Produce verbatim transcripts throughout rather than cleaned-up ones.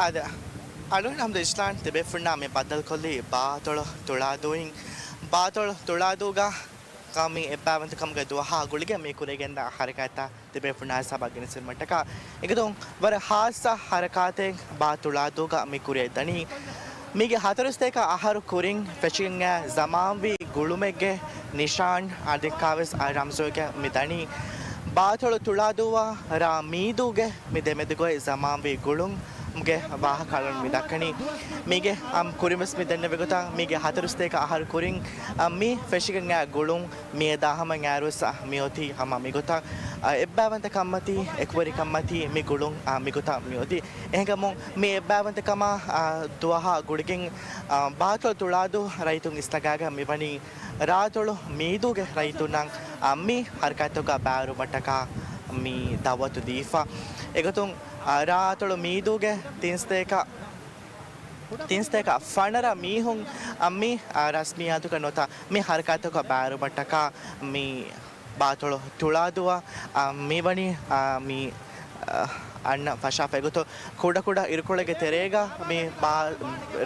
އަދި އަޅުގަނޑު އަހްމަދު އިޝްލާން ތިބޭފުޅުންނާ މި ބައްދަލުކޮށްލީ ބާތޮޅު ތުޅާދޫއިން. ބާތޮޅު ތުޅާދޫގަ މި އެއްބައިވަންތަކަމުގެ ދުވަހާ ގުޅިގެން މި ކުރިގެންދާ ހަރަކާތްތައް ތިބޭފުޅުންނާ ހިސާބަށް ގެނެސްދިނުމަށްޓަކާ. އެގޮތުން ވަރަށް ހާއްސަ ހަރަކާތެއް ބާތޮޅު ތުޅާދޫގަ މި ކުރިއަށްދަނީ. މީގެ ހަތަރުސަތޭކަ އަހަރު ކުރިން ފެށިގެން އައި ޒަމާންވީ ގުޅުމެއްގެ ނިޝާން އަދި ކާވެސް ރަމްޒުގެ މި ދަނީ. ބާތޮޅު ތުޅާދޫއާ ރާ މީދޫގެ މި ދެމެދުގައި ޒަމާންވީ ގުޅުމުގެ ވާހަކަ އަޅުން މި ދައްކަނީ. މީގެ އަމް ކުރިންވެސް މި ދެންނެވި ގޮތަށް މީގެ ހަތަރުސަތޭކަ އަހަރު ކުރިން އަ، މި ފެށިގެން އައި ގުޅުން މިއަދާ ހަމަ އައިރުވެސް މިއޮތީ ހަމަ މިގޮތަށް. އ، އެއްބައިވަންތަކަންމަތީ، އެކުވެރިކަންމަތީ މި ގުޅުން އ، މިގޮތަށް މިއޮތީ. އެހެންކަމުން މި އެއްބައިވަންތަކަމާ އ، ދުވަހާ ގުޅިގެން އ، ބާތޮޅު ތުޅާދޫ ރައްޔިތުން އިސްނަގާގެން މިވަނީ ރާތޮޅު މީދޫގެ ރައްޔިތުންނަށް އ، މި ހަރަކާތުގަ ބައިވެރިވުމަށްޓަކާ މި ދައުވަތު ދީފަ. އެގޮތުން އ، ރާތޮޅު މީދޫގެ ތިންސަތޭކަ ތިންސަތޭކަ ފަނަރަ މީހުން އަ، މި، އ، ރަސްމިއްޔާތުގަ ނުވަތަ މި ހަރަކާތުގަ ބައިވެރިވުމަށްޓަކާ މި ބާތޮޅު ތުޅާދޫއަށް، އ، މިވަނީ، އ، މި، އ، އަންނަ ފަށާފަ. އެގޮތުން ކުޑަކުޑަ އިރުކޮޅެއްގެ ތެރޭގަ މި ބާ-،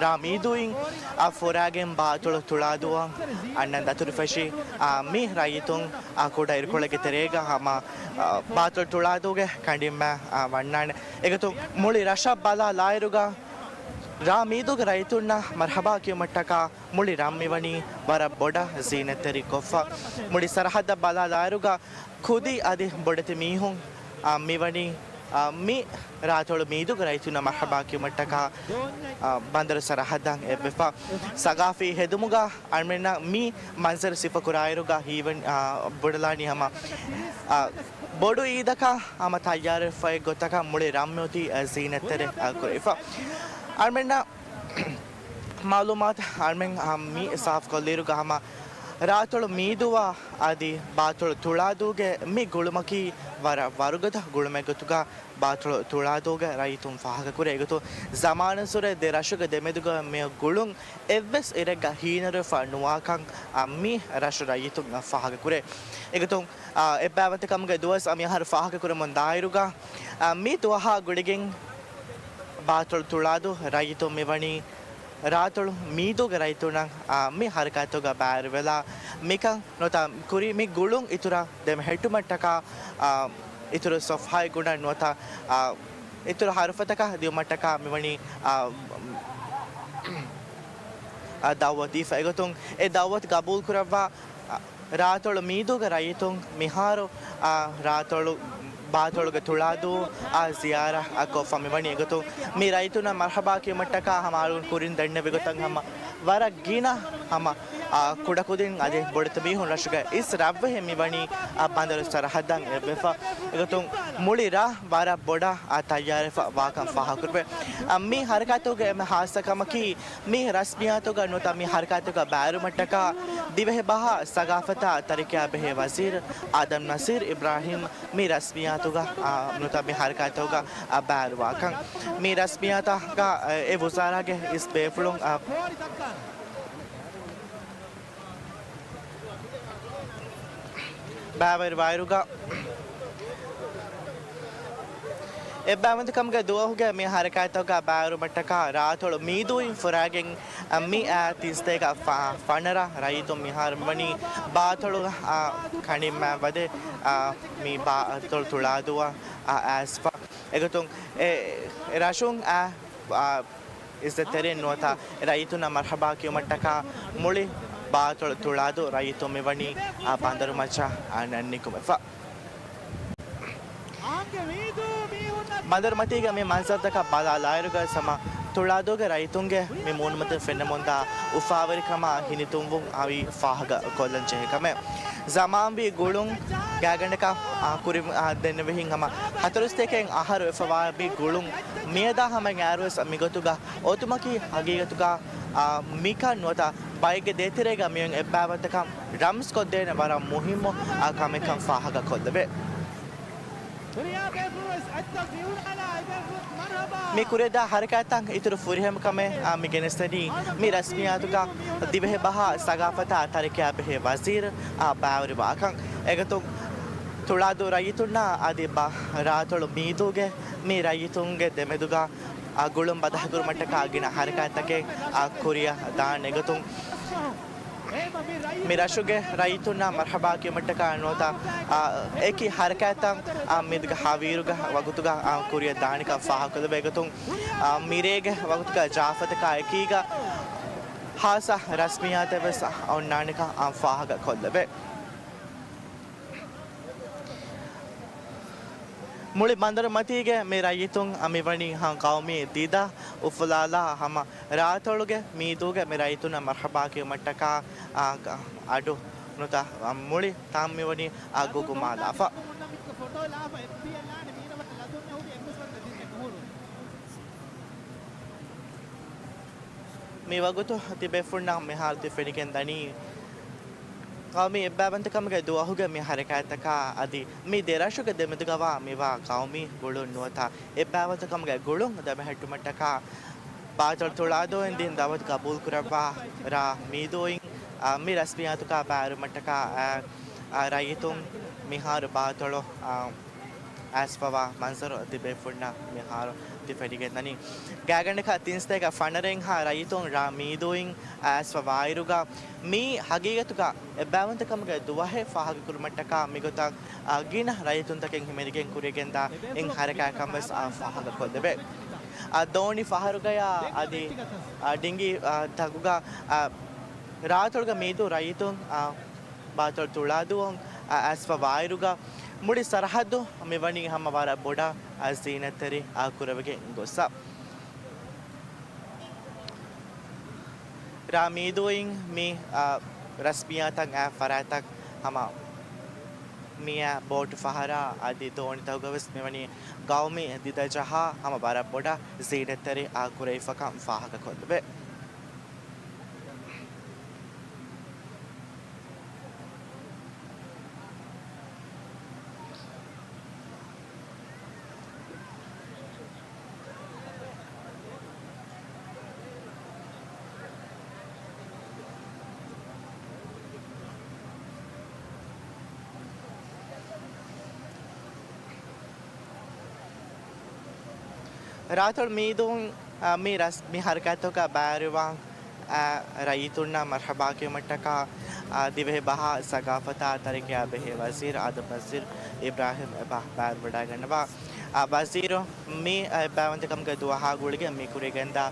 ރާ މީދޫއިން އަށް ފުރާގެން ބާތޮޅު ތުޅާދޫއަށް އަންނަން ދަތުރުފެށި، އ، މި ރައްޔިތުން އަ، ކުޑަ އިރުކޮޅެއްގެ ތެރޭގަ ހަމަ، އ، ބާތޮޅު ތުޅާދޫގެ ކަނޑިންމަ، އ، ވަންނާނެ. އެގޮތުން މުޅި ރަށަށް ބަލާލާއިރުގަ ރާ މީދޫގެ ރައްޔިތުންނަށް މަރްހަބާ ކިޔުމަށްޓަކާ މުޅި ރަށް މިވަނީ ވަރަށް ބޮޑަށް ޒީނަތްތެރި ކޮށްފަ. މުޅި ސަރަހައްދަށް ބަލާލާއިރުގަ ކުދި އަދި ބޮޑެތި މީހުން، އ، މިވަނީ، އ، މި ރާތޮޅު މީދޫގެ ރައްޔިތުންނަށް މަރްހަބާ ކިޔުމަށްޓަކާ، އ، ބަނދަރު ސަރަހައްދަށް އެއްވެފަ. ސަގާފީ ހެދުމުގަ އަޅުމެންނަށް މި މަންޒަރު ސިފަކުރާއިރުގަ ހީވަން-، އާ، ބުނެލާނީ ހަމަ، އާ، ބޮޑު އީދަކަށް ހަމަ ތައްޔާރުވެފައި ގޮތަކަށް މުޅި ރަށްމި އޮތީ، އާ، ޒީނަތްތެރި، އާ، ކުރެވިފަ. އަޅުމެންނަށް މައުލޫމާތު އަޅުމެން، އާ، މި ސާފުކޮށްލިއިރުގަ ހަމަ ރާތޮޅު މީދޫއާ އަދި ބާތޮޅު ތުޅާދޫގެ މި ގުޅުމަކީ ވަރަށް ވަރުގަދަ ގުޅުމެއް ގޮތުގަ ބާތޮޅު ތުޅާދޫގެ ރައްޔިތުން ފާހަގަކުރޭ. އެގޮތުން ޒަމާނުއްސުރެ ދެ ރަށުގެ ދެމެދުގަ މި ގުޅުން އެއްވެސް އިރެއްގަ ހީނަރުވެފަ ނުވާކަން، އަ، މި ރަށު ރައްޔިތުން ފާހަގަކުރޭ. އެގޮތުން، އ، އެއްބައިވަންތަކަމުގެ ދުވަސް އަ، މިހާރު ފާހަގަކުރަމުން ދާއިރުގަ، އ، މި ދުވަހާ ގުޅިގެން ބާތޮޅު ތުޅާދޫ ރައްޔިތުން މިވަނީ ރާތޮޅު މީދޫގެ ރައްޔިތުންނަށް، އާ، މި ހަރަކާތުގަ ބައިވެރިވެލާ، މިކަން ނުވަތަ ކުރީ މި ގުޅުން އިތުރަށް ދެމެހެއްޓުމަށްޓަކާ، އާ، އިތުރު ސޮފްހާއެއް ގުނަ ނުވަތަ، އާ، އިތުރު ހަރުފަތަކަށް ދިއުމަށްޓަކާ މިވަނީ، އާ، އާ، ދައުވަތު ދީފަ. އެގޮތުން އެ ދައުވަތު ގަބޫލުކުރައްވާ، އާ، ރާތޮޅު މީދޫގެ ރައްޔިތުން މިހާރު، އާ، ރާތޮޅު، ބާތޮޅުގެ ތުޅާދޫ، އާ، ޒިޔާރަތް، އާ، ކޮށްފަ މިވަނީ. އެގޮތުން މި ރައްޔިތުންނަށް މަރްހަބާ ކިޔުމަށްޓަކާ ހަމަ އަޅުގަނޑު ކުރިން ދެންނެވި ގޮތަށް ހަމަ ވަރަށް ގިނަ ހަމަ، އާ، ކުޑަކުދިން އަދި ބޮޑެތި މީހުން ރަށުގެ އިސް ރަށްވެހިން މިވަނީ، އާ، ބަނދަރު ސަރަހައްދަށް އެއްވެފަ. އެގޮތުން މުޅި ރަށް ވަރަށް ބޮޑަށް، އާ، ތައްޔާރުވެފަ ވާކަން ފާހަގަކުރެވޭ. އާ، މި ހަރަކާތުގެ އެންމެ ހާއްސަ ކަމަކީ، މި ރަސްމިއްޔާތުގަ ނުވަތަ މި ހަރަކާތުގަ ބައިވެރިވުމަށްޓަކާ ދިވެހިބަހާ ސަގާފަތާ ތަރިކަޔާ ބެހޭ ވަޒީރު އާދަމް ނަސީރު އިބްރާހީމް މި ރަސްމިއްޔާތުގަ، އާ، ނުވަތަ މި ހަރަކާތުގަ، އާ، ބައިވެރިވާކަން. މި ރަސްމިއްޔާތަކަށް، އާ، އެ ވުޒާރާގެ އިސް ބޭފުޅުން، އާ، ބައިވެރިވާއިރުގަ އެއްބައިވަންތަކަމުގެ ދުވަހުގެ މި ހަރަކާތުގަ ބައިވެރިވުމަށްޓަކާ ރާތޮޅު މީދޫއިން ފުރާގެން މި އައި ތިންސަތޭކަ ފަ-، ފަނަރަ ރައްޔިތުން މިހާރު މިވަނީ ބާތޮޅު، އާ، ކަނޑިންމަ ވަދެ، އާ، މި ބާތޮޅު ތުޅާދޫއަށް، އާ، އައިސްފަ. އެގޮތުން އެ، އެ ރަށުން އާ، އާ، އިއްޒަތްތެރިން ނުވަތަ ރައްޔިތުންނަށް މަރްހަބާ ކިޔުމަށްޓަކާ މުޅި ބާތޮޅު ތުޅާދޫ ރައްޔިތުން މިވަނީ، އާ، ބަނދަރު މައްޗަށް، އާ، ނަން ނިކުމެފަ. ބަނދަރުމަތީގެ މި މަންޒަރުތަކަށް ބަލާލާއިރުގަ ސަމަ ތުޅާދޫގެ ރައްޔިތުންގެ މި މޫނުމަތިން ފެންނަމުންދާ އުފާވެރިކަމާ ހިނިތުންވުން އަވި ފާހަގަ ކޮށްލަން ޖެހޭ ކަމެއް. ޒަމާންވީ ގުޅުން ގާތްގަނޑަކަށް، އާ، ކުރިން، އާ، ދެންނެވިހިން ހަމަ ހަތަރުސަތޭކައިން އަހަރު ވެފަވާ މި ގުޅުން މިއަދާ ހަމަ އައިރުވެސް މިގޮތުގަ އޮތުމަކީ ހަގީގަތުގަ، އާ، މިކަން ނުވަތަ ބައެއްގެ ދޭތެރޭގަ މިއޮތް އެއްބައިވަންތަކަން ރަމްޒްކޮށްދޭނެ ވަރަށް މުހިއްމު، އާ، ކަމެއްކަން ފާހަގަކޮށްލެވޭ. މި ކުރިއަށްދާ ހަރަކާތްތައް އިތުރު ފުރިހަމަ ކަމެއް، އާ، މި ގެނެސްދެނީ މި ރަސްމިއްޔާތުގަ ދިވެހިބަހާ ސަގާފަތާ ތަރިކަޔާ ބެހޭ ވަޒީރު، އާ، ބައިވެރިވާކަން. އެގޮތުން ތުޅާދޫ ރައްޔިތުންނާ އަދި ބަ-، ރާތޮޅު މީދޫގެ މި ރައްޔިތުންގެ ދެމެދުގަ އާ، ގުޅުން ބަދަހަކުރުމަށްޓަކާ ގިނަ ހަރަކާތްތަކެއް، އާ، ކުރިއަށް ދާން އެގޮތުން މި ރަށުގެ ރައްޔިތުންނާ މަރްޙަބާ ކިޔުމަށްޓަކާ ނުވަތަ، އާ، އެކި ހަރަކާތްތައް، އާ، މިއަދުގެ ހަވީރުގެ ވަގުތުގަ، އާ، ކުރިއަށް ދާނެކަން ފާހަގަކޮށްލެވޭ އެގޮތުން، އާ، މިރޭގެ ވަގުތުގަ ޖާފަތަކާ އެކީގަ ހާއްސަ ރަސްމިއްޔާތެއް ވެސް އޮންނާނެކަން، އާ، ފާހަގަކޮށްލެވޭ. މުޅި ބަނދަރުމަތީގެ މި ރައްޔިތުން މިވަނީ ހަ ގައުމީ ދިދަ އުފުލާލާ ހަމަ ރާއަތޮޅުގެ މީދޫގެ މި ރައްޔިތުންނަށް މަރްޙަބާ ކިޔުމަށްޓަކާ، އާ، އަޑު ނުތަ، މުޅި ތާން މިވަނީ އާ ގުގުމާލާފަ. މިވަގުތު ތިބޭފުޅުންނަށް މިހާރު ތި ފެނިގެން ދަނީ، ގައުމީ އެއްބައިވަންތަކަމުގެ ދުވަހުގެ މި ހަރަކާތްތަކާ އަދި މި ދެރަށުގެ ދެމެދުގަވާ މިވާ ގައުމީ ގުޅުން ނުވަތަ އެއްބައިވަންތަކަމުގެ ގުޅުން ދަމެހެއްޓުމަށްޓަކާ ބާތޮޅު ތުޅާދޫއިން ދިން ދައުވަތު ގަބޫލުކުރައްވާ ރ. މީދޫއިން، އާ، މި ރަސްމިއްޔާތުގަ ބައިވެރިވުމަށްޓަކާ، އާ، އާ، ރައްޔިތުން މިހާރު ބާތޮޅު، އާ، އައިސްފަވާ މަންޒަރު ތިބޭފުޅުންނަށް މިހާރު ތި ފެނިގެންދަނީ. ގާތްގަނޑަކަށް ތިން ސަތޭކަ ފަނަރައިންހާ ރައްޔިތުން ރ. މީދޫއިން އައިސްފަ ވާއިރުގަ މީ ހަގީގަތުގަ އެއްބައިވަންތަކަމުގެ ދުވަހެއް ފާހަގަކުރުމަށްޓަކާ މިގޮތަށް، އާ، ގިނަ ރައްޔިތުންތަކެއް ހިމެނިގެން ކުރިއަށްގެންދާ އިން ހަރަކާތްކަން ވެސް، އާ، ފާހަގަކޮށްލެވޭ. އާ، ދޯނި ފަހަރުގަޔާ އަދި، އާ، ޑިނގި، އާ، ތަކުގަ، އާ، ރާއަތޮޅުގެ މީދޫ ރައްޔިތުން، އާ، ބާތޮޅު ތުޅާދޫއަށް، އާ، އައިސްފަ ވާއިރުގަ މުޅި ސަރަހައްދު މިވަނީ ހަމަ ވަރަށް ބޮޑަށް، އާ، ޒީނަތްތެރި، އާ، ކުރެވިގެން ގޮއްސަ. ރ. މީދޫއިން މި، އާ، ރަސްމިއްޔާތަށް އައި ފަރާތްތައް ހަމަ މިއާ ބޯޓު ފަހަރާ އަދި ދޯނިތަކުގަ ވެސް މިވަނީ ގައުމީ ދިދަ ޖަހާ ހަމަ ވަރަށް ބޮޑަށް ޒީނަތްތެރި، އާ، ކުރެވިފަކަން ފާހަގަކޮށްލެވޭ. ރާއަތޮޅު މީދޫން، އާ، މި ރަސް-، މި ހަރަކާތްތަކަށް ބައިވެރިވާން، އާ، ރައްޔިތުންނަށް މަރްޙަބާ ކިޔުމަށްޓަކާ، އާ، ދިވެހި ބަހާ ސަގާފަތާ ތަރިކަޔާ ބެހޭ ވަޒީރު އާދަމް ވަޒީރު އިބްރާހިމް އެބަ ބައިވެރިވަޑައިގަންނަވާ. އާ، ވަޒީރު މި އެއްބައިވަންތަކަމުގެ ދުވަހާ ގުޅިގެން މި ކުރިއަށްގެންދާ،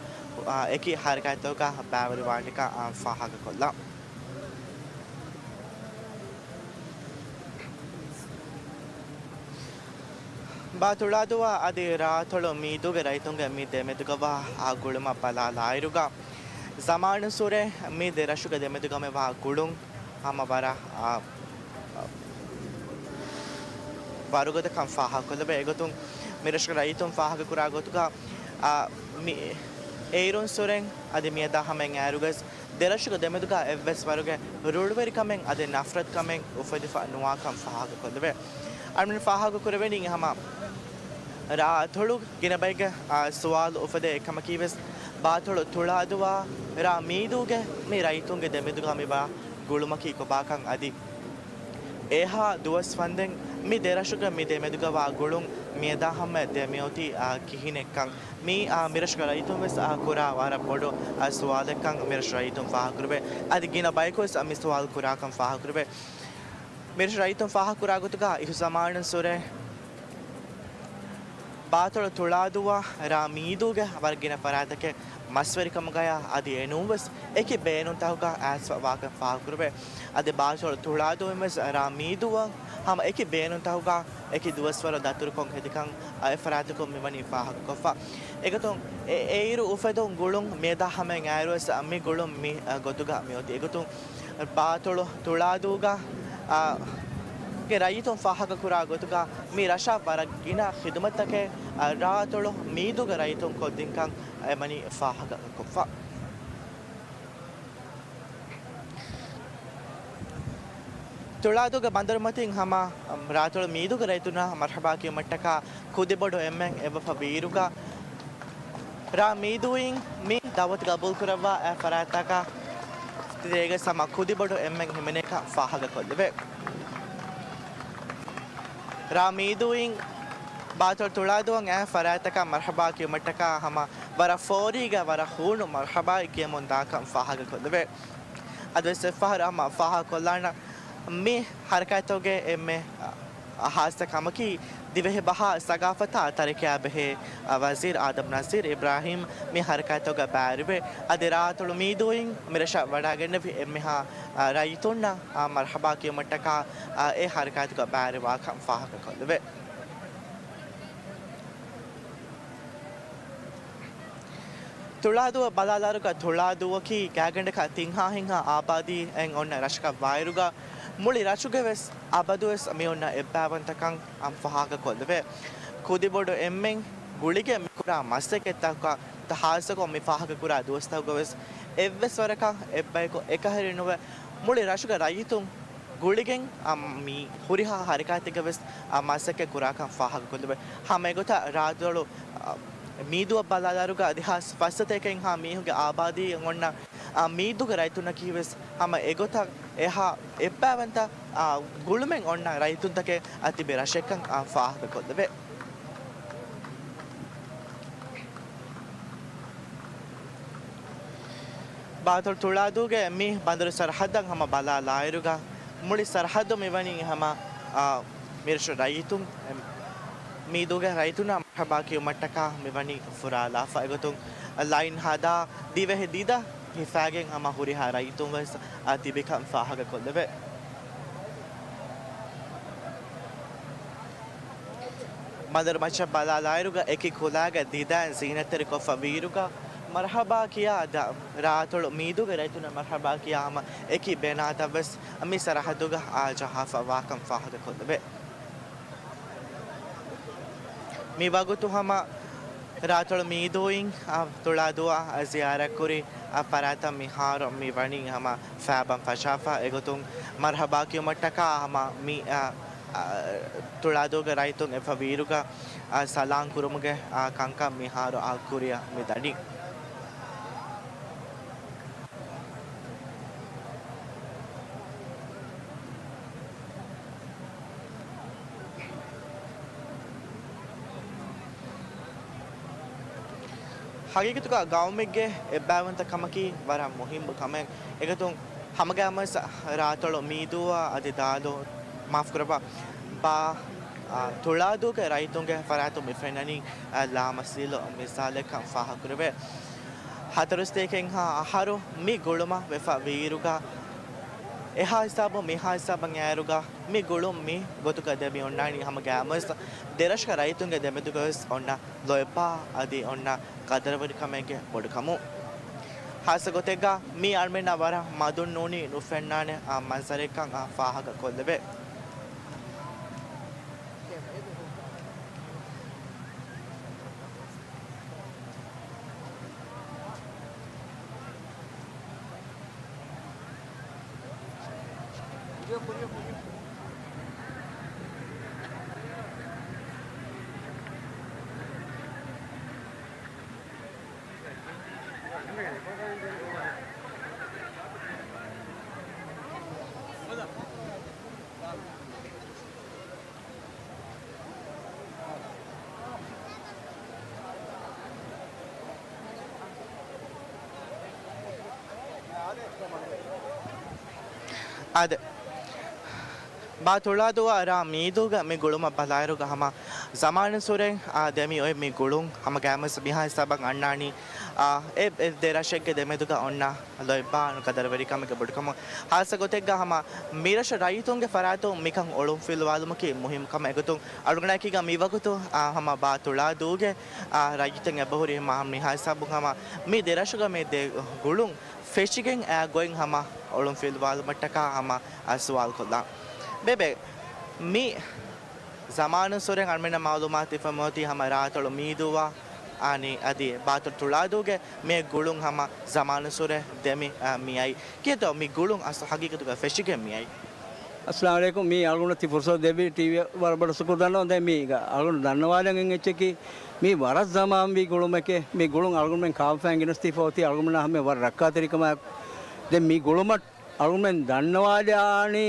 އާ، އެކި ހަރަކާތްތަކަށް ބައިވެރިވާނެކަން، އާ، ފާހަގަކޮށްލާ. ބާ ތުޅާދޫއާ އަދި ރާއަތޮޅު މީދޫގެ ރައްޔިތުންގެ މި ދެމެދުގަވާ، އާ، ގުޅުމަށް ބަލާލާއިރުގަ، ޒަމާނުއްސުރެ މި ދެރަށުގެ ދެމެދުގަމެވާ ގުޅުން ހަމަ ވަރަށް، އާ، ވަރުގަދަކަން ފާހަގަކޮށްލެވޭ. އެގޮތުން މިރަށުގެ ރައްޔިތުން ފާހަގަކުރާ ގޮތުގަ، އާ، މި އެއިރުންސުރެން އަދި މިއަދާ ހަމައިން އައިރުގަސް ދެރަށުގެ ދެމެދުގަ އެއްވެސް ވަރުގެ ރުޅުވެރިކަމެއް އަދި ނަފްރަތުކަމެއް އުފެދިފަ ނުވާކަން ފާހަގަކޮށްލެވޭ. އަޅުގަނޑު ފާހަގަކުރެވެނީ ހަމަ ރާއަތޮޅު ގިނަ ބައެއްގެ، އާ، ސުވާލު އުފެދޭ އެއްކަމަކީ ވެސް ބާތޮޅު ތުޅާދޫއާ ރ. މީދޫގެ މި ރައްޔިތުންގެ ދެމެދުގަ މިވާ ގުޅުމަކީ ކޮބާކަން އަދި އެހާ ދުވަސް ފަންދެން މި ދެރަށުގެ މި ދެމެދުގަވާ ގުޅުން މިއަދާ ހަމަޔަށް ދެމިއޮތީ، އާ، ކިހިނެއްކަން މި، އާ، މިރަށުގެ ރައްޔިތުން ވެސް، އާ، ކުރާ ވަރަށް ބޮޑު، އާ، ސުވާލެއްކަން މިރަށު ރައްޔިތުން ފާހަގަކުރެވޭ. އަދި ގިނަ ބަޔަކު ވެސް މި ސުވާލު ކުރާކަން ފާހަގަކުރެވޭ. މިރަށު ރައްޔިތުން ފާހަގަކުރާ ގޮތުގަ އިހު ޒަމާނުންސުރެ ބާތޮޅު ތުޅާދޫއާ ރ. މީދޫގެ ވަރަށް ގިނަ ފަރާތްތަކެއް މަސްވެރިކަމުގަޔާ އަދި އެނޫން ވެސް އެކި ބޭނުންތަކުގަ އައިސްފަ ވާކަން ފާހަގަކުރެވޭ. އަދި ބާތޮޅު ތުޅާދޫއިން ވެސް ރ. މީދޫއަށް ހަމަ އެކި ބޭނުންތަކުގަ އެކި ދުވަސްވަރު ދަތުރުކޮށް ހެދިކަން އެ ފަރާތަކުން މިވަނީ ފާހަގަކޮށްފަ. އެގޮތުން އެ-، އެއިރު އުފެދުނު ގުޅުން މިއަދާ ހަމައިން އައިރުވެސް މި ގުޅުން މި، އަ، ގޮތުގަ މިއޮތީ. އެގޮތުން ބާތޮޅު ތުޅާދޫގަ، އާ، ގެ ރައްޔިތުން ފާހަގަކުރާ ގޮތުގަ މި ރަށަށް ވަރަށް ގިނަ ޚިދުމަތްތަކެއް، އާ، ރ. ރާއަތޮޅު މީދޫގެ ރައްޔިތުން ކޮށްދިންކަން އެމަނި ފާހަގަކޮށްފަ. ތުޅާދޫގެ ބަނދަރުމަތިން ހަމަ ރާއަތޮޅު މީދޫގެ ރައްޔިތުންނަށް މަރްޙަބާ ކިޔުމަށްޓަކާ ކުދިބޮޑު އެންމެން އެއްވެފަ ވީއިރުގަ، ރ. މީދޫއިން މި ދައުވަތު ގަބޫލުކުރައްވާ އެ ފަރާތްތަކަށް ތިރޭގަ ހަމަ ކުދިބޮޑު އެންމެން ހިމެނޭކަން ފާހަގަކޮށްލެވޭ. ރ. މީދޫއިން ބާތޮޅު ތުޅާދޫއަށް އައި ފަރާތްތަކަށް މަރްޙަބާ ކިޔުމަށްޓަކާ ހަމަ ވަރަށް ފޯރީގަ ވަރަށް ހޫނު މަރްޙަބާއެއް ކިޔަމުން ދާކަން ފާހަގަކޮށްލެވޭ. އަދިވެސް އެއްފަހަރު ހަމަ ފާހަގަކޮށްލާނަ، މި ޙަރަކާތުގެ އެންމެ ހާއްސަ ކަމަކީ، ދިވެހި ބަހާ ސަގާފަތާ ތަރިކަޔާ ބެހޭ ވަޒީރު އާދަމް ނަޒީރު އިބްރާހީމް މި ޙަރަކާތުގަ ބައިވެރިވެ، އަދި ރާއަތޮޅު މީދޫއިން މިރަށަށް ވަޑައިގެންނެވި އެންމެހާ ރައްޔިތުންނަށް މަރްޙަބާ ކިޔުމަށްޓަކާ އެ ޙަރަކާތުގަ ބައިވެރިވާކަން ފާހަގަކޮށްލެވޭ. ތުޅާދޫއަށް ބަލާލާއިރުގަ، ތުޅާދޫއަކީ ގާތްގަނޑަކަށް ތިން ހާހެއްހާ އާބާދީއެއް އޮންނަ ރަށަކަށް ވާއިރުގަ، މުޅި ރަށުގެ ވެސް އަބަދުވެސް މި އޮންނަ އެއްބައިވަންތަކަން އަން ފާހަގަކޮށްލެވޭ. ކުދިބޮޑު އެންމެން ގުޅިގެން މިކުރާ މަސައްކަތްތަކަށް ޚާއްޞަކޮށް މި ފާހަގަކުރާ ދުވަސްތަކުގަ ވެސް އެއްވެސް ވަރަކަށް އެއްބަޔަކު އެކަހެރި ނުވެ، މުޅި ރަށުގެ ރައްޔިތުން ގުޅިގެން އަ، މި ހުރިހާ ހަރަކާތެއްގަ ވެސް އަ، މަސައްކަތް ކުރާކަން ފާހަގަކޮށްލެވޭ. ހަމަ އެގޮތަށް ރާއަތޮޅު، އަ، މީދޫއަށް ބަލާލާއިރުގަ އަދިހާސް ފައްސަތޭކައެއްހާ މީހުންގެ އާބާދީއެއް އޮންނަ، އަ، މީދޫގެ ރައްޔިތުންނަކީ ވެސް ހަމަ އެގޮތަށް އެހާ އެއްބައިވަންތަ، އަ، ގުޅުމެއް އޮންނަ ރައްޔިތުންތަކެއް އަ، ތިބި ރަށެއްކަން އަ، ފާހަގަކޮށްލެވޭ. ބާތޮޅު ތުޅާދޫގެ މި ބަނދަރު ސަރަހައްދަށް ހަމަ ބަލާލާއިރުގަ، މުޅި ސަރަހައްދު މިވަނީ ހަމަ، އާ، މިރަށު ރައްޔިތުން، އެ، މީދޫގެ ރައްޔިތުންނާ މަރްޙަބާ ކިޔުމަށްޓަކާ މިވަނީ ފުރާލާފަ. އެގޮތުން ލައިން ހަދާ ދިވެހި ދިދަ ހިފާގެން ހަމަ ހުރިހާ ރައްޔިތުން ވެސް، އާ، ތިބިކަން ފާހަގަކޮށްލެވޭ. ބަނދަރު މައްޗަށް ބަލާލާއިރުގަ އެކި ކުލައިގެ ދިދައިން ޒީނަތްތެރިކޮށްފަ ވީއިރުގަ މަރްޙަބާ ކިޔާ ދަ-، ރާއަތޮޅު މީދޫގެ ރައްޔިތުންނަށް މަރްޙަބާ ކިޔާ ހަމަ އެކި ބޭނާތައް ވެސް މި ސަރަހައްދުގަ އާ ޖަހާފަ ވާކަން ފާހަގަކޮށްލެވޭ. މި ވަގުތު ހަމަ ރާއަތޮޅު މީދޫއިން، އާ، ތުޅާދޫއަށް ޒިޔާރަތްކުރި، އާ، ފަރާތަށް މިހާރު މި ވަނީ ހަމަ ފާބަން ފަށާފަ. އެގޮތުން މަރްޙަބާ ކިޔުމަށްޓަކާ ހަމަ މި، އާ، އާ، ތުޅާދޫގެ ރައްޔިތުން އެއްފަ ވީއިރުގަ، އާ، ސަލާން ކުރުމުގެ، އާ، ކަންކަން މިހާރު އާ ކުރިއަށް މި ދަނީ. ހަގީގަތުގަ ގައުމެއްގެ އެއްބައިވަންތަ ކަމަކީ ވަރަށް މުހިއްމު ކަމެއް. އެގޮތުން ހަމަގައިމުވެސް ރާއަތޮޅު މީދޫއާ އަދި ދާލޯ، މާފުކުރައްވާ، ބާ، އާ، ތުޅާދޫގެ ރައްޔިތުންގެ ފަރާތުން މި ފެންނަނީ، އާ، ލާމަސީލު މިސާލެއްކަން ފާހަގަކުރެވޭ. ހަތަރުސަތޭކައެއްހާ އަހަރު މި ގުޅުމަށް ވެފަ ވީއިރުގަ، އެހާ ހިސާބުން މިހާ ހިސާބަށް އައިއިރުގަ، މި ގުޅުން މި ގޮތުގަ ދެމި އޮންނާނީ ހަމަ ގައިމުވެސް ދެރަށުގެ ރައްޔިތުންގެ ދެމެދުގަވެސް އޮންނަ ލޯތްބާ އަދި އޮންނަ ގަދަރުވެރިކަމެއްގެ ބޮޑުކަމުން. ހާއްސަ ގޮތެއްގަ މި އަޅުމެންނަށް ވަރަށް މަދުން ނޫނީ ނުފެންނާނެ އާ މަންޒަރެއްކަން އާ ފާހަގަ ކޮށްލެވޭ. އާދެ، ބާ ތުޅާދޫއާ ރާ މީދޫގެ މި ގުޅުމަށް ބަލާއިރުގަ ހަމަ ޒަމާނުއްސުރެ، އާ، ދެމި އޮތް މި ގުޅުން ހަމަ ގައިމުވެސް މިހާ ހިސާބަށް އަންނާނީ، އާ، އެ، އެ ދެ ރަށެއްގެ ދެމެދުގަ އޮންނަ ލޯތްބާ ގަދަރުވެރިކަމެއްގެ ބޮޑުކަމުން. ހާއްސަ ގޮތެއްގަ ހަމަ މިރަށު ރައްޔިތުންގެ ފަރާތުން މިކަން އޮޅުންފިލުވާލުމަކީ މުހިއްމު ކަމެއް. އެގޮތުން އަޅުގަނޑަކީގަ މިވަގުތު، އާ، ހަމަ ބާ ތުޅާދޫގެ، އާ، ރައްޔިތުން އެބަހުރި މާ މިހާ ހިސާބުން ހަމަ މި ދެރަށުގަ މި ދެ ގުޅުން ފެށިގެން އާ ގޮތް ހަމަ އޮޅުންފިލުވާލުމަށްޓަކާ ހަމަ، އާ، ސުވާލު ކޮށްލާ. ބޭބެ، މި ޒަމާނުއްސުރެ އަޅުމެންނަށް މައުލޫމާތު ހިފަމައޮތީ ހަމަ ރާއަތޮޅު މީދޫއާ، އާނީ އަދި ބާތޮޅު ތުޅާދޫގެ މި ގުޅުން ހަމަ ޒަމާނުއްސުރެ ދެމި، އާ، މިއައީ. ކިއެއްތޯ މި ގުޅުން އަސް ހަގީގަތުގަ ފެށިގެން މިއައީ؟ އައްސަލާމު ޢަލައިކުމް. މީ އަޅުގަނޑަށް ތި ފުރުސަތު ދެއްވި ޓީވީ ވަރަށް ބޮޑަށް ޝުކުރު ދަންނަވަން. ދެން މީގަ އަޅުގަނޑު ދަންނަވާލަން އެއްޗަކީ، މީ ވަރަށް ޒަމާންވީ ގުޅުމެކޭ. މި ގުޅުން އަޅުގަނޑުމެން ކާފައިން ގެނެސް ދީފަ އޮތީ އަޅުގަނޑުމެންނަށް ހަމަ ވަރަށް ރައްކާތެރިކަމާއެކު. ދެން މި ގުޅުމަށް އަޅުގަނޑުމެން ދަންނަވާލާނީ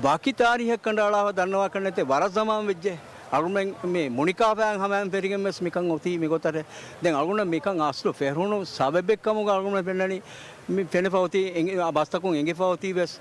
ވަކި ތާރީހެއް ކަނޑައަޅާފަ ދަންނަވާކަށް ނެތޭ، ވަރަށް ޒަމާން ވެއްޖެ. އަޅުމެން މި މުނިކާފައިން ހަމައިން ފެށިގެން ވެސް މިކަން އޮތީ މިގޮތަށް. ދެން އަޅުގަނޑަށް މިކަން އަސްލު ފެށުނު ސަބަބެއްކަމުގަ އަޅުގަނޑަށް ފެންނަނީ، މި ފެނިފަ އޮތީ އެނގި-، އާ، ބަސްތަކުން އެނގިފަ އޮތީ ވެސް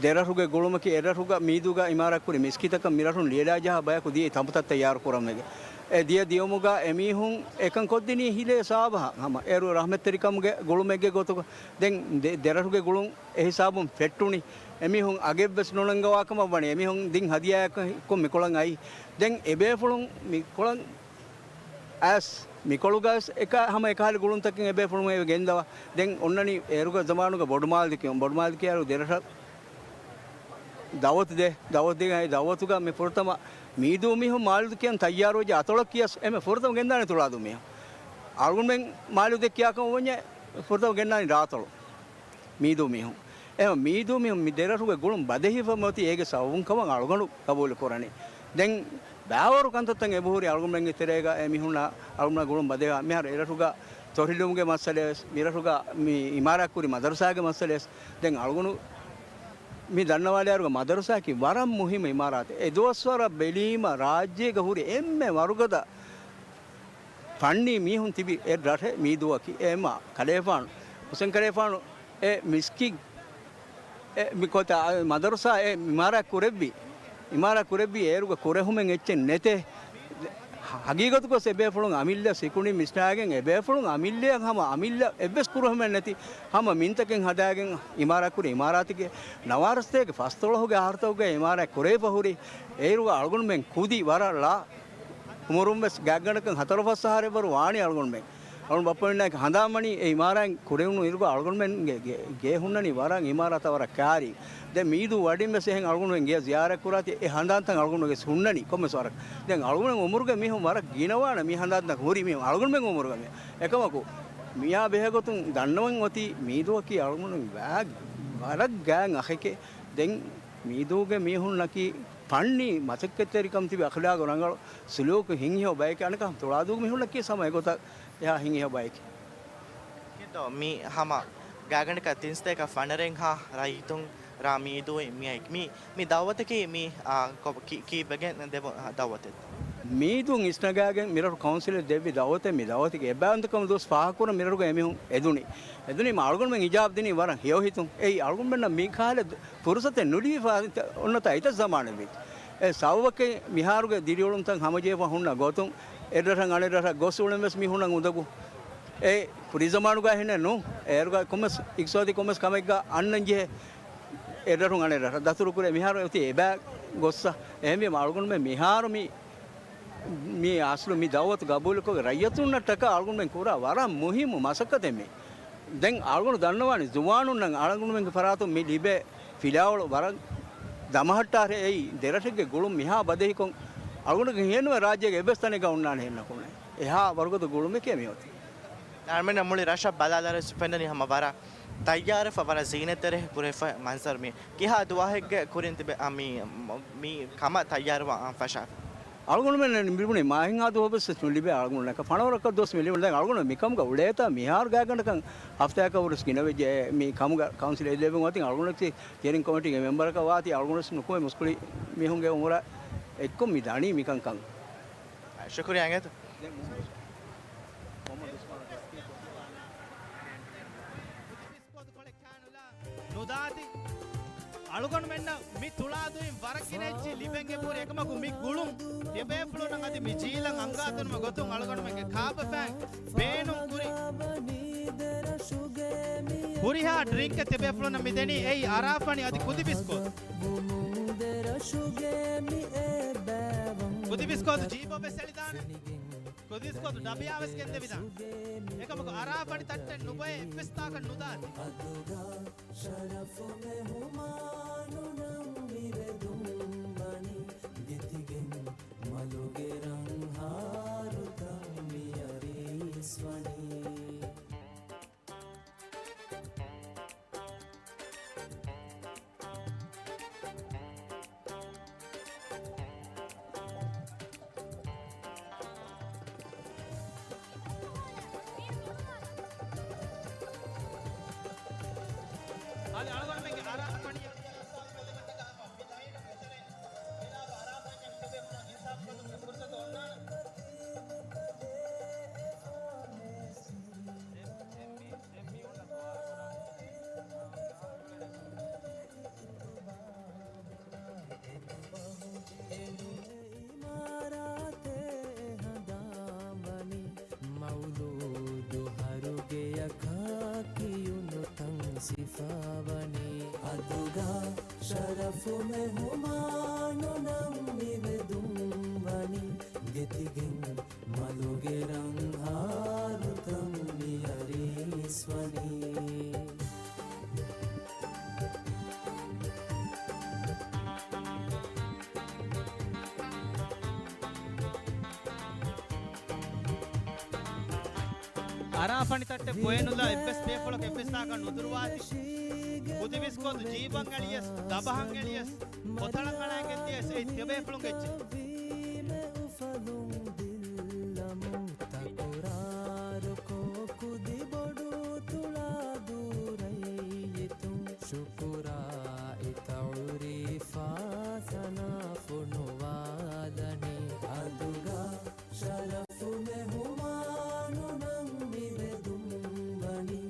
ދެރަށުގެ ގުޅުމަކީ އެރަށުގަ މީދޫގަ އިމާރާތްކުރި މިސްކިތަކަށް މިރަށުން ލިޔެލާ ޖަހާ ބަޔަކު ދިޔައީ ތަނބުތައްތައް ޔާރު ކުރަން ވެގެން. އެ ދިޔަ ދިޔުމުގަ އެމީހުން އެކަން ކޮށްދިނީ ހިލޭ ސަބަބަށް ހަމަ އޭރު ރަޙްމަތްތެރިކަމުގެ ގުޅުމެއްގެ ގޮތުގަ. ދެން ދެ-، ދެރަށުގެ ގުޅުން އެހިސާބުން ފެއްޓުނީ. އެމީހުން އަގެއްވެސް ނުނަންގަވާކަމަށް ވަނީ. އެމީހުން ދިން ހަދިޔާއެއްކޮށް މިކޮޅަށް އައީ. ދެން އެބޭފުޅުން މިކޮޅަށް އައިސް މިކޮޅުގައިސް އެކަ-، ހަމަ އެކަހަލަ ގުޅުންތަކެއް އެބޭފުޅުން އެ ގެންދަވާ. ދެން އޮންނަނީ އޭރުގެ ޒަމާނުގަ ބޮޑުމާލި ކިޔުން. ބޮޑުމާލި ކިޔާރު ދެރަށަށް ދައުވަތު ދޭ. ދައުވަތު ދޭ، އެ ދައުވަތުގަ މި ފުރަތަމަ މީދޫ މީހުން މާލިދު ކިޔަން ތައްޔާރުވެއްޖެ އަތޮޅަށް ކިޔަސް އެމެ ފުރަތަމަ ގެންދާނެ ތުޅާދޫ މީހުން. އަޅުގަނޑުމެން މާލިދެއް ކިޔާކަމަށް ވަންޏެ ފުރަތަމަ ގެންނާނީ ރާތޮޅު. މީދޫ މީހުން. އެހެން މީދޫ މީހުން މި ދެރަށުގެ ގުޅުން ބަދެހިފަ މިއޮތީ އޭގެ ސަބަބުން ކަމަށް އަޅުގަނޑު ގަބޫލު ކުރަނީ. ދެން ބައިވަރު ކަންތައްތައް އެބަހުރި އަޅުގަނޑުމެންގެ ތެރޭގަ އެ މީހުންނާ އަޅުގަނޑުމެން ގުޅުން ބަދެހި މިހާރު އެރަށުގަ ތޮށިލުމުގެ މައްސަލަވެސް، މިރަށުގަ މި އިމާރާތްކުރި މަދަރުސާގެ މައްސަލަވެސް. ދެން އަޅުގަނޑު މި ދަންނަވާލިއިރުގަ މަދަރުސާއަކީ ވަރަށް މުހިއްމު އިމާރާތެއް. އެ ދުވަސްވަރަށް ބެލީމަ ރާއްޖޭގަ ހުރި އެންމެ ވަރުގަދަ ފަންނީ މީހުން ތިބި އެ ރަށެއް މީދޫއަކީ. އެ މާ ކަލޭފާނު، ހުސެން ކަލޭފާނު އެ މިސްކިތް، އެ މި ކޮތަ-، އަ، މަދަރުސާ އެ އިމާރާތް ކުރެއްވި، އިމާރާތް ކުރެއްވީ އޭރުގަ ކުރެހުމެއް އެއްޗެއް ނެތޭ. ހަގީގަތުގަސް އެބޭފުޅުން އަމިއްލަ ސިކުނޑި މިސްނާގެން އެބޭފުޅުން އަމިއްލައަށް ހަމަ އަމިއްލަ އެއްވެސް ކުރެހުމެއް ނެތި ހަމަ މިންތަކެއް ހަދާގެން އިމާރާތް ކުރި އިމާރާތެއްގެ ނަވާރަސަތޭކަ ފަސްދޮޅަހުގެ އަހަރުތަކުގަ އިމާރާތް ކުރެވިފަ ހުރި. އޭރުގަ އަޅުގަނޑުމެން ކުދި ވަރަށް ލާ އުމުރުން ވެސް ގާތްގަނޑަކަށް ހަތަރު ފަސް އަހަރެއްވަރު ވާނީ އަޅުގަނޑުމެން. އަޅުގަނޑު ބައްޕަމެންނާއެކު ހަނދާންވަނީ އެ އިމާރާތް ކުރެވުނު އިރުގަ އަޅުގަނޑުމެންގެ ގެ-، ގެ ހުންނަނީ ވަރަށް އިމާރާތަށް ވަރަށް ކާރި. ދެން މީދޫ ވަޑިން ވެސް އެހެން އަޅުގަނޑުމެން ގެޔަށް ޒިޔާރަތް ކުރާތީ އެ ހަނދާންތައް އަޅުގަނޑުމެންގެ ހުންނަނީ ކޮންމެސް ވަރަކަށް. ދެން އަޅުގަނޑުމެން އުމުރުގެ މީހުން ވަރަށް ގިނަވާނެ މި ހަނދާންތައް ހުރި މީހުން އަޅުގަނޑުމެން އުމުރުގަ މީ. އެކަމަކު މިޔާ ބެހޭގޮތުން ދަންނަވަން އޮތީ މީދޫއަކީ އަޅުގަނޑުމެން ވަ-، ވަރަށް ގާތް އަޚެކޭ. ދެން މީދޫގެ މީހުންނަކީ ފަންނީ މަސައްކަތްތެރިކަން ތިބި އަޚްލާގު ރަނގަޅު ސުލޫކު ހިންހިޔޮ ބައެކޭ. އަނެކާ ތުޅާދޫގެ މީހުންނަކީ ހަމަ އެގޮތަށް އެހާ ހިންހިޔޮ ބައެކޭ. ކިތޯ މި ހަމަ ގާތްގަނޑަކަށް ތިންސަތޭކަ ފަނަރައެއްހާ ރައްޔިތުން ރާ މީދޫއިން މިއައި މި، މި ދައުވަތަކީ މި، އާ، ކޮ-، ކި-، ކީއްވެގެން ދެވުނު ދައުވަތެއްތޯ؟ މީދޫން އިސްނަގާގެން މިރަށު ކައުންސިލަށް ދެއްވި ދައުވަތެއް. މި ދައުވަތުގެ އެއްބައިވަންތަކަމުން ދުވަސް ފާހަގަކުރަން މިރަށުގަ އެމީހުން އެދުނީ. އެދުނީމަ އަޅުގަނޑުމެން އިޖާބަ ދިނީ ވަރަށް ހެޔޮ ހިތުން. އެއީ އަޅުގަނޑުމެންނަށް މި ކަހަލަ ފުރުސަތެއް ނުލިބިފަ އޮންނަތާ އެތައް ޒަމާނެއް ވީ. އެ ސަބަބަކީ މިހާރުގެ ދިރިއުޅުންތައް ހަމަޖެހިފަ ހުންނަ ގޮތުން އެއްރަށަށް އަނެއްރަށަށް ގޮސް އުޅެން ވެސް މީހުންނަށް އުނދަގޫ. އެ ކުރީ ޒަމާނުގަ ހެނެއް ނޫން. އޭރުގަ ކޮންމެސް އިގްތިސާދީ ކޮންމެސް ކަމެއްގަ އަންނަން ޖެހޭ އެއްރަށުން އަނެއްރަށަށް ދަތުރުކުރޭ. މިހާރު އޮތީ އެބައި ގޮއްސަ. އެހެންވީމަ އަޅުގަނޑުމެން މިހާރު މި މި އަސްލު މި ދައުވަތު ގަބޫލުކޮށް ރައްޔިތުންނަށްޓަކާ އަޅުގަނޑުމެން ކުރާ ވަރަށް މުހިއްމު މަސައްކަތެއް މީ. ދެން އަޅުގަނޑު ދަންނަވާނީ ޒުވާނުންނަށް އަޅުގަނޑުމެންގެ ފަރާތުން މި ލިބޭ ފިލާވަޅު ވަރަށް ދަމަހައްޓާށޭ. އެއީ ދެރަށެއްގެ ގުޅުން މިހާ ބަދެހިކޮށް އަޅުގަނޑުގެ ހިޔެއްނުވޭ ރާއްޖޭގެ އެއްވެސް ތަނެއްގަ އޮންނާނެ ހެންނަކުނެ. އެހާ ވަރުގަދަ ގުޅުމެކޭ މިއޮތީ. އަޅުމެންނަށް މުޅި ރަށަށް ބަލާލާރަށް ފެންނަނީ ހަމަ ވަރަށް ތައްޔާރުވެފަ ވަރަށް ޒީނަތްތެރި ކުރެފަ މަންޒަރު މި. ކިހާ ދުވަހެއްގެ ކުރިން ތިބެ-، އަ، މި، މި ކަމަށް ތައްޔާރުވާން ފަށާފި؟ އަޅުގަނޑުމެން މިބުނީ މާހެއްހާ ދުވަހުވެސް ނުލިބޭ އަޅުގަނޑުންނަކަށް. ފަނަރަ ވަރަކަށް ދުވަސް މި ލިބުނީ. ދެން އަޅުގަނޑު މިކަމުގަ އުޅޭތާ މިހާރު ގާތްގަނޑަކަށް ހަފްތާއަކަށް ވުރެސް ގިނަވެއްޖެ މި ކަމުގަ ކައުންސިލް އެދިލެވެން އޮތީ. އަޅުގަނޑަކީ ސްޓިއަރިން ކޮމިޓީގެ މެމްބަރަކަށް ވާތީ އަޅުގަނޑުވެސް ނުކުމެ މުސްކުޅި މީހުންގެ އުމުރާ އެއްކޮށް މި ދަނީ މިކަންކަން. ޝުކުރިއްޔާ އިނގޭތޯ. ނުދާތި. އަޅުގަނޑުމެންނަށް މި ތުޅާދޫއިން ވަރަށް ގިނަ އެއްޗެއް ލިބެން އެބަހުރި. އެކަމަކު މި ގުޅުން ތިޔަބޭފުޅުންނަށް އަދި މި ޖީލަށް އަންގާތަނުމަށް ގޮތުން އަޅުގަނޑުމެންގެ ކާބަފައިން ބޭނުން ކުރި ހުރިހާ ޑްރިންކެއް ތިޔަބޭފުޅުންނަށް މި ދެނީ. އެއީ އަރާފަނި އަދި ކުދި ބިސްކޯތު. ކުދި ބިސްކޯތު ޖީބަށް ވެސް އެޅިދާނެ. ކުދި ބިސްކޯތު ޑަބިއާ ވެސް ގެންދެވިދާނެ. އެކަމަކު އަރާފަނި ތައްޓެއް ނުބޮއެ އެއްވެސް ތާކަށް ނުދާތި. އަދުގަ ޝަރަފު މެހުމާނުން މި ވެދުން ވަނީ ގެތިގެން މަލުގެ ރަންހާރުތައް މި އަރިސް ވަނީ. އަދި އަޅުގަނޑުމެންގެ އަރާފަނި އަރާފަންޏަށް ތިބޭފުޅުން ހިސާބު ކޮށްދުން ފުރުސަ ސިފަވަނީ. އަދުގަ ޝަރަފު މެހުމާނުނަށް މިވެދުން ވަނީ. ގެތިގެން މަލުގެ ރަންހާރުތައް މިއަރިސްވަނީ. އަރާފަނި ތައްޓެއް ބޮއެ ނުލާ އެއްވެސް ބޭފުޅަކު އެއްވެސް ތާކަށް ނުދުރުވާތި. ކުދި ވިސްކޮން ޖީބަށް އެޅިޔަސް، ދަބަހަށް އެޅިޔަސް، ކޮތަޅަށް އަޅައިގެން ދިޔަސް އެއީ ތިޔަބޭފުޅުންގެ އެއްޗެއް. ތަކުރާރުކޮށް ކުދި ބޮޑު ތުޅާދޫ ރައްޔިތުން ޝުކުރާ އިތައުރީފާ ސަލާފު ނުވާލަނީ. އަދުގަ ޝަރަފު މެހުމާނުނަށް މިވެދުން ވަނީ.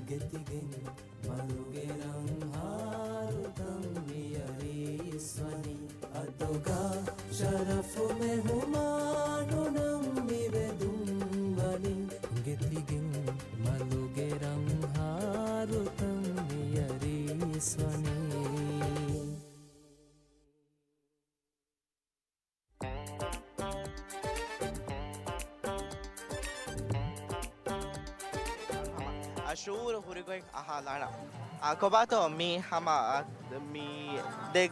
ގެތިގެން މަލުގެ ރަންހާރުތައް މިއަރިސްވަނީ. އަދުގަ ޝަރަފު މެހުމާނުނަށް މިވެދުން ވަނީ. ގެތިގެން މަލުގެ ރަންހާރުތައް މިއަރިސްވަނީ. އަށޫރު ހުރިގޮތް އަހާލާނަ. އާ، ކޮބާތޯ މީ ހަމަ، އާ، މީ ދެ،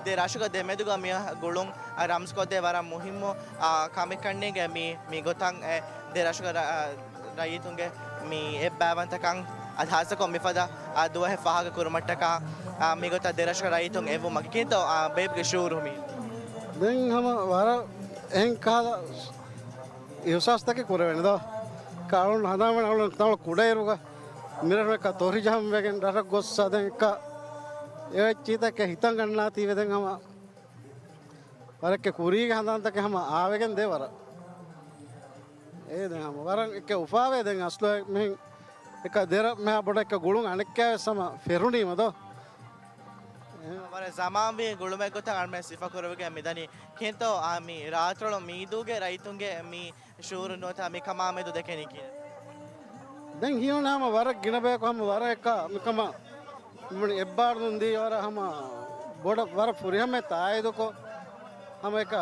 ދެ ރަށުގަ ދެމެދުގަ މި ގުޅުން، އާ، ރަމްޒުކޮށްދޭ ވަރަށް މުހިއްމު، އާ، ކަމެއްކަންނޭނގެ މީ، މި ގޮތަށް އެ ދެ ރަށުގަ ރަ، އާ، ރައްޔިތުންގެ މި އެއްބައިވަންތަކަން އަދި ހާއްސަކޮށް މިފަދަ، އާ، ދުވަހެއް ފާހަގަ ކުރުމަށްޓަކާ، އާ، މިގޮތަށް ދެރަށުގެ ރައްޔިތުން އެއްވުމަކީ ކިހިނެއްތޯ، އާ، ބޭބްގެ ޝުއޫރު މީ؟ ދެން ހަމަ ވަރަށް އެހެން ކަހަލަ އިހުސާސްތަކެއް ކުރެވޭނެ ދޯ. ކާޅުން ހަނދާންވަނީ އަޅުން ތަޅު ކުޑައިރުގަ މިރަށު އެކަ ތޮށި ޖަހަން ވެގެން ރަށަށް ގޮއްސަ ދެން އެކަ އެ އެއްޗިތަކެއް ހިތަށް ގަންނާތީވެ ދެން ހަމަ ވަރަށް ކުރީގެ ހަނދާންތަކެއް ހަމަ އާވެގެން ދޭ ވަރަށް. އޭ ދެން ހަމަ ވަރަށް އެކެ އުފާވޭ ދެން އަސްލު މިހެން އެކަ ދެރަށް މެހާ ބޮޑަށް އެކަ ގުޅުން އަނެއްކާވެސް ހަމަ ފެރުނީމަ ދޯ. ވަރަށް ޒަމާންވީ ގުޅުމެއް ގޮތަށް އަޅުމެން ސިފަ ކުރެވިގެން މިދަނީ. ކިހިނެއްތޯ އާ މި ރާއަތޮޅު މީދޫގެ ރައްޔިތުންގެ މި ޝުއޫރު ނުވަތަ މިކަމާ މެދު ދެކެނީ ކިހިނެއް؟ ދެން ހީވަނީ ހަމަ ވަރަށް ގިނަ ބަޔަކު ހަމަ ވަރަށް އެކަ މިކަމާ މި އެއްބާރުލުން ދީ ވަރަށް ހަމަ ބޮޑަށް ވަރަށް ފުރިހަމައެއް ތާއީދުކޮށް ހަމަ އެކަ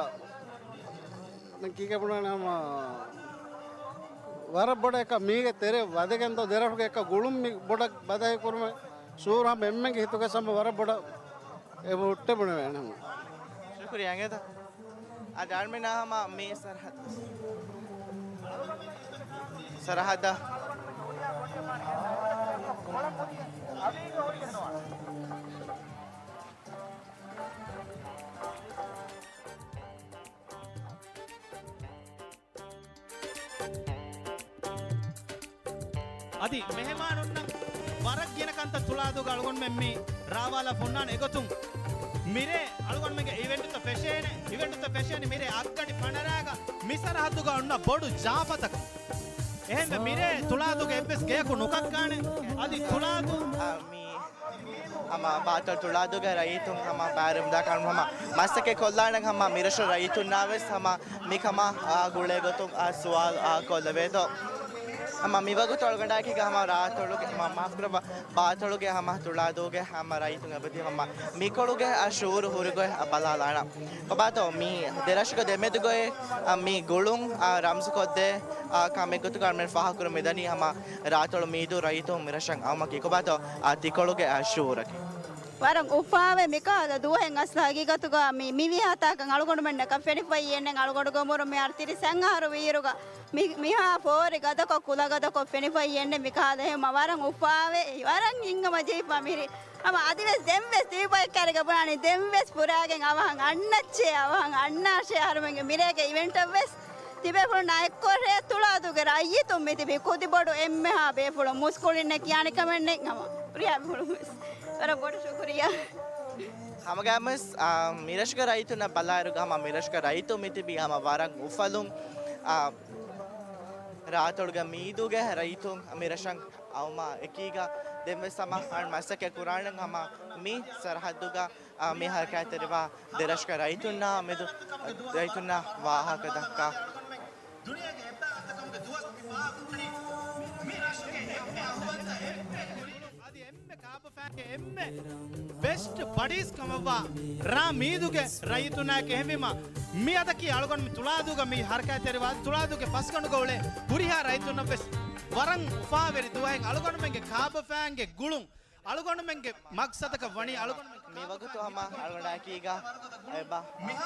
ދެން ކީކޭ ބުނާނެ ހަމަ ވަރަށް ބޮޑަށް އެކަ މީގެ ތެރެ ވަދެގެން ދޯ ދެރަށުގެ އެކަ ގުޅުން މި ބޮޑަށް ބަދަހި ކުރުމެއް ޝުއޫރު ހަމަ އެންމެންގެ ހިތުގަ ހަމަ ވަރަށް ބޮޑަށް އެ ހުއްޓެ ބުނެވޭނެ ހަމަ. ޝުކުރިއްޔާ އިނގޭތަ؟ އަދި އަޅުމެންނާ ހަމަ މި ސަރަހައްދަށް. ސަރަހައްދަށް. އަދި މެހެމާނުންނަށް ވަރަށް ގިނަ ކަންތައް ތުޅާދޫގަ އަޅުގަނޑުމެން މި ރާވާލާފަ ހުންނާނެ. އެގޮތުން މިރޭ އަޅުގަނޑުމެންގެ އިވެންޓުތައް ފެށޭނެ، އިވެންޓުތައް ފެށޭނެ މިރޭ އަށްގަޑި ފަނަރައިގަ މި ސަރަހައްދުގަ އޮންނަ ބޮޑު ޖާފަތަކަށް. އެހެންވެ މިރޭ ތުޅާދޫގެ އެއްވެސް ގެޔަކު ނުކައްކާނެ. އަދި ތުޅާދޫ އާ، މި ހަމަ ބާތަޅު ތުޅާދޫގެ ރައްޔިތުން ހަމަ ބައިވެރިވެމުންދާ ކަމަށް ހަމަ މަސައްކަތް ކޮށްލާނެ ހަމަ މިރަށު ރައްޔިތުންނާ ވެސް ހަމަ މިކަމާ، އާ، ގުޅޭ ގޮތުން، އާ، ސުވާލު، އާ، ކޮށްލެވޭތޯ. ހަމަ މިވަގުތު އަޅުގަނޑާއެކީގަ ހަމަ ރާއަތޮޅުގެ، މަ-، މާފުކުރައްވާ، ބާތަޅުގެ ހަމަ ތުޅާދޫގެ ހަމަ ރައްޔިތުން އެބަތި ހަމަ މިކޮޅުގެ އާ ޝުއޫރު ހުރިގޮތް އާ ބަލާލާނަން. ކޮބާތޯ މި ދެރަށުގެ ދެމެދުގައި، އާ، މި ގުޅުން، އާ، ރަމްޒުކޮށްދޭ، އާ، ކަމެއް ގޮތުގަ އަޅުމެން ފާހަގަކުރަމުން މިދަނީ ހަމަ ރާއަތޮޅު މީދޫ ރައްޔިތުން މިރަށަށް އައުމަކީ. ކޮބާތޯ އާ ތިކޮޅުގެ އާ ޝުއޫރަކީ؟ ވަރަށް އުފާވޭ މިކަހަލަ ދުވަހެއް އަސްލު ހަގީގަތުގަ މި، މިވީހާ ތާކަށް އަޅުގަނޑުމެންނަކަށް ފެނިފައި އެންނެ އަޅުގަނޑުގެ އުމުރު މިހާރު ތިރީސް އަށް އަހަރު ވީއިރުގަ މި، މިހާ ފޯރި ގަދަކޮށް ކުލަގަދަކޮށް ފެނިފައި އެންނެ މިކަހަލަ ހެމަ ވަރަށް އުފާވޭ، ވަރަށް ހިތްހަމަޖެހިފަ މިރި. ހަމަ އަދިވެސް ދެންވެސް ތިބި ބައެއްކާރިގަ ބުނާނީ ދެންވެސް ފުރާގެން އަވަހަށް އަންނައްޗޭ، އަވަހަށް އަންނާށޭ އަހަރުމެންގެ މިރޭގެ އިވެންޓަށްވެސް ތިބޭފުޅުންނާ އެއްކޮށް ރޭ ތުޅާދޫގެ ރައްޔިތުން މިތިބީ ކުދިބޮޑު އެންމެހާ ބޭފުޅުން މުސްކުޅިންނެއް ކިޔާނެ ކަމެއް ނެތް ހަމަ ރިޔާ ބޭފުޅުން ވެސް. ވަރަށް ބޮޑު ޝުކުރިއްޔާ. ހަމަގައިމުވެސް، އާ، މިރަށުގެ ރައްޔިތުންނަށް ބަލާއިރުގަ ހަމަ މިރަށުގެ ރައްޔިތުން މިތިބީ ހަމަ ވަރަށް އުފަލުން، އާ، ރާއަތޮޅުގެ މީދޫގެ ރައްޔިތުން މިރަށަށް އައުމާ އެކީގަ ދެންވެސް ހަމަ މަސައްކަތް ކުރާނެ ހަމަ މި ސަރަހައްދުގަ، އާ، މި ހަރަކާތްތެރިވާ ދެރަށުގެ ރައްޔިތުންނާ މެދު ރައްޔިތުންނާ ވާހަކަ ދައްކާ. ދުނިޔޭގެ އެއްބައި އަތަކުގެ ދުވަސް މި ފާހަގަކުރީ މި ރަށުގެ އެންމެ އަހުވަންތަ އެންމެ ކުރިން. އަދި އެންމެ ފޭންގެ އެންމެ ބެސްޓް ބަޑީސް ކަމަށްވާ ރ. މީދުގެ ރައްޔިތުންނާއެކު. އެހެންވީމަ، މި އަދަކީ އަޅުގަނޑު މި ތުޅާދޫގަ މި ހަރަކާތްތެރިވާ ތުޅާދޫގެ ފަސްގަނޑުގަ އުޅޭ ހުރިހާ ރައްޔިތުންނަށްވެސް ވަރަށް އުފާވެރި ދުވަހެއް. އަޅުގަނޑުމެންގެ ކާބަފައިންގެ ގުޅުން އަޅުގަނޑުމެންގެ މަގްސަދަކަށް ވަނީ އަޅުގަނޑުމެން މި ވަގުތު ހަމަ އަޅުގަނޑާއެކީގަ އެބަ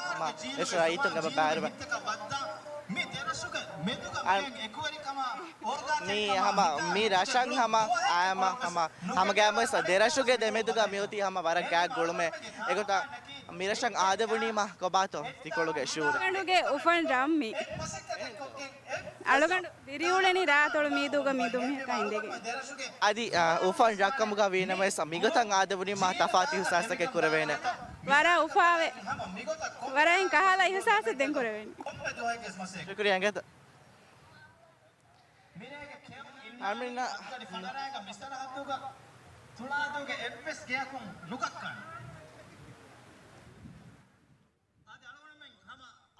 ހަމަ އެސް ރައްޔިތުން އެބަ ބާރުވެ. މި ހަމަ މި ރަށަށް ހަމަ އާއްމު ހަމަ ހަމަގައިމުވެސް ދެރަށުގެ ދެމެދުގަ މިއޮތީ ހަމަ ވަރަށް ގާތް ގުޅުމެއް. އެގޮތަށް މި ރަށަށް އާދެވުނީމަ ކޮބާތޯ ތިކޮޅުގެ ޝުއޫރެއް؟ އަޅުގަނޑުގެ އުފަން ރަށް މި. އަޅުގަނޑު ދިރިއުޅެނީ ރާތޮޅު މީދޫގަ މީދޫ މީހަކާ އިނދެގެން. އަދި، އާ، އުފަން ރަށްކަމުގަ ވީނަމަވެސް މިގޮތަށް އާދެވުނީމާ ތަފާތު އިހުސާސްތަކެއް ކުރެވޭނެ. ވަރަށް އުފާވެ، ވަރަށް ކަހަލަ އިހުސާސެއް ދެން ކުރެވޭނެ. ޝުކުރިއްޔާ އިނގޭތަ؟ އަމިންނަ ތުޅާދޫގެ އެއްވެސް ގެއަކުން ނުކައްކާނެ.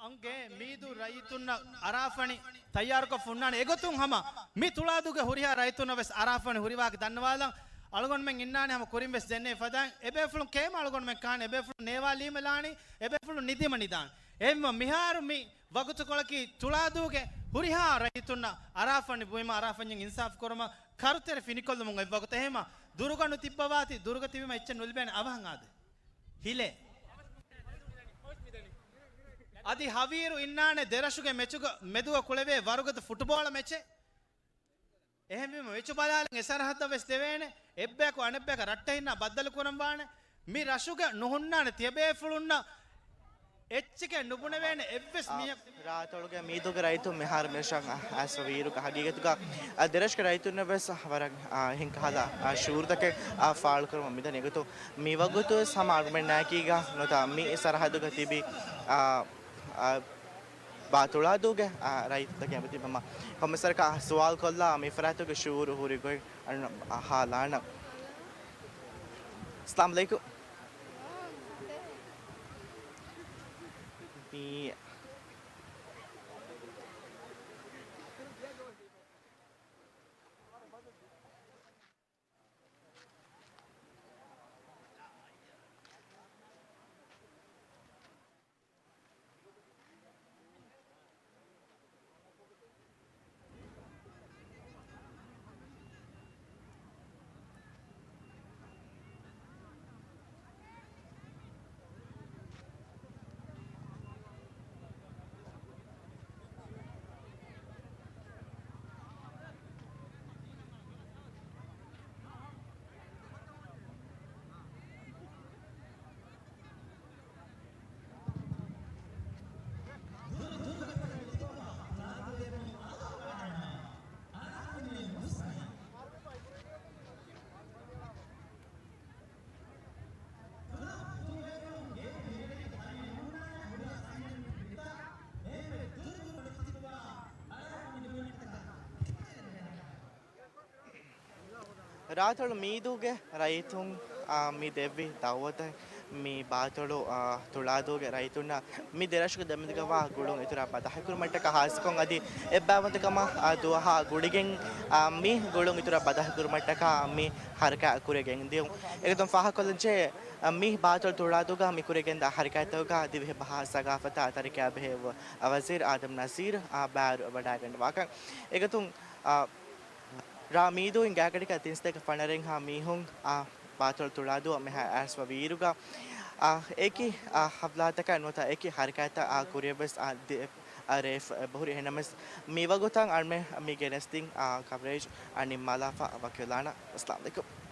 އަނގޭ މީދޫ ރައްޔިތުންނަށް އަރާފަނި ތައްޔާރުކޮށް ހުންނާނެ. އެގޮތުން ހަމަ މި ތުޅާދޫގެ ހުރިހާ ރައްޔިތުންނަށް ވެސް އަރާފަނި ހުރިވާކަށް ދަންނަވާލަން. އަޅުގަނޑުމެން އިންނާނެ ހަމަ ކުރިން ވެސް ދެންނެވި ފަދައިން. އެބޭފުޅުން ކޭމަ އަޅުގަނޑުމެން ކާނެ، އެބޭފުޅުން ނޭވާ ލީމެލާނީ، އެބޭފުޅުން ނިދިމަ ނިދާނެ. އެހެންވީމަ މިހާރު މި ވަގުތުކޮޅަކީ ތުޅާދޫގެ ހުރިހާ ރައްޔިތުންނަށް އަރާފަނި ބުއިމަށް އަރާފަންޏަށް އިންސާފު ކުރުމަށް ކަރުތެރި ފިނިކޮށްލުމުން އޮތް ވަގުތު. އެހެންވީމަ ދުރުގަ ނުތިއްބަވާތީ، ދުރުގަ ތިބީމަ އެއްޗެއް ނުލިބޭނެ އަވަހަށް އާދޭ. ހިލޭ. އަދި ހަވީރު އިންނާނެ ދެރަށުގެ މެޗުގަ މެދުގަ ކުޅެވޭ ވަރުގަދަ ފުޓުބޯޅަ މެޗެއް. އެހެންވީމަ މެޗު ބަލާލަން އެ ސަރަހައްދަށް ވެސް ދެވޭނެ. އެއްބަޔަކު އަނެއްބަޔަކަށް ރައްޓެހިންނާ ބައްދަލު ކުރަން ވާނެ. މި ރަށުގަ ނުހުންނާނެ ތިޔަބޭފުޅުންނަށް އެއްޗެކޭ ނުބުނެވޭނެ އެއްވެސް މީހަކު. ރާތޮޅުގެ މީދޫގެ ރައްޔިތުން މިހާރު މިރަށަށް އައިސްފަ ވީއިރުގަ ހަގީގަތުގަ ދެރަށުގެ ރައްޔިތުންނަށް ވެސް ވަރަށް އެހެން ކަހަލަ ޝުއޫރުތަކެއް ފާޅުކުރަމުން މިދަނީ. އެގޮތުން މިވަގުތު ވެސް ހަމަ އަޅުގަނޑުމެންނާއެކީގަ ނުވަތަ މި ސަރަހައްދުގަ ތިބި އާ، އާ، ބާތުޅާދޫގެ އާ، ރައްޔިތުންތަކެއް އެބަތިބީމަ ކޮންމެސްވަރަކަށް ސުވާލުކޮށްލާ މި ފަރާތުގެ ޝުއޫރު ހުރި ގޮތް އަން-، އަހާލާނަން. އައްސަލާމު ޢަލައިކުމް. މީ ރާތޮޅު މީދޫގެ ރައްޔިތުން، އާ، މި ދެއްވި ދައުވަތަށް މި ބާތޮޅު، އާ، ތުޅާދޫގެ ރައްޔިތުންނަށް މި ދެރަށުގެ ދެމެދުގަވާ ގުޅުން އިތުރަށް ބަދަހިކުރުމަށްޓަކާ ހާއްސަކޮށް އަދި އެއްބައިވަންތަކަމަށް، އާ، ދުވަހާ ގުޅިގެން، އާ، މި ގުޅުން އިތުރަށް ބަދަހިކުރުމަށްޓަކާ މި ހަރަކާތް ކުރިގެން ދިޔުން. އެގޮތުން ފާހަގަކޮށްލަންޖެހޭ، އާ، މި ބާތޮޅު ތުޅާދޫގަ މި ކުރިގެންދާ ހަރަކާތްތަކުގަ ދިވެހި ބަހާ ސަގާފަތާ ތަރިކައާ ބެހޭ ވަ-، ވަޒީރު އާދަމް ނަޒީރު، އާ، ބާރު ވަޑައިގަންނަވާކަން. އެގޮތުން، އާ، ރ. މީދޫއިން ގާތްގަނޑަކަށް ތިންސަތޭކަ ފަނަރައެއްހާ މީހުން، އާ، ބާތޮޅު ތުޅާދޫއަށް މިހާ އައިސްފަ ވީއިރުގަ، އާ، އެކި، އާ، ހަފްލާތަކާ ނުވަތަ އެކި ހަރަކާތްތައް، އާ، ކުރިޔަށްވެސް، އާ، ދެ-، އާ، ރޭ އެބަހުރި. އެހެންނަމަވެސް މިވަގުތަށް އަޅުމެން މި ގެނެސްދިން، އާ، ކަވަރޭޖް، އާ، ނިންމާލާފަ ވަކިވެލާނަން. އައްސަލާމު ޢަލައިކުމް.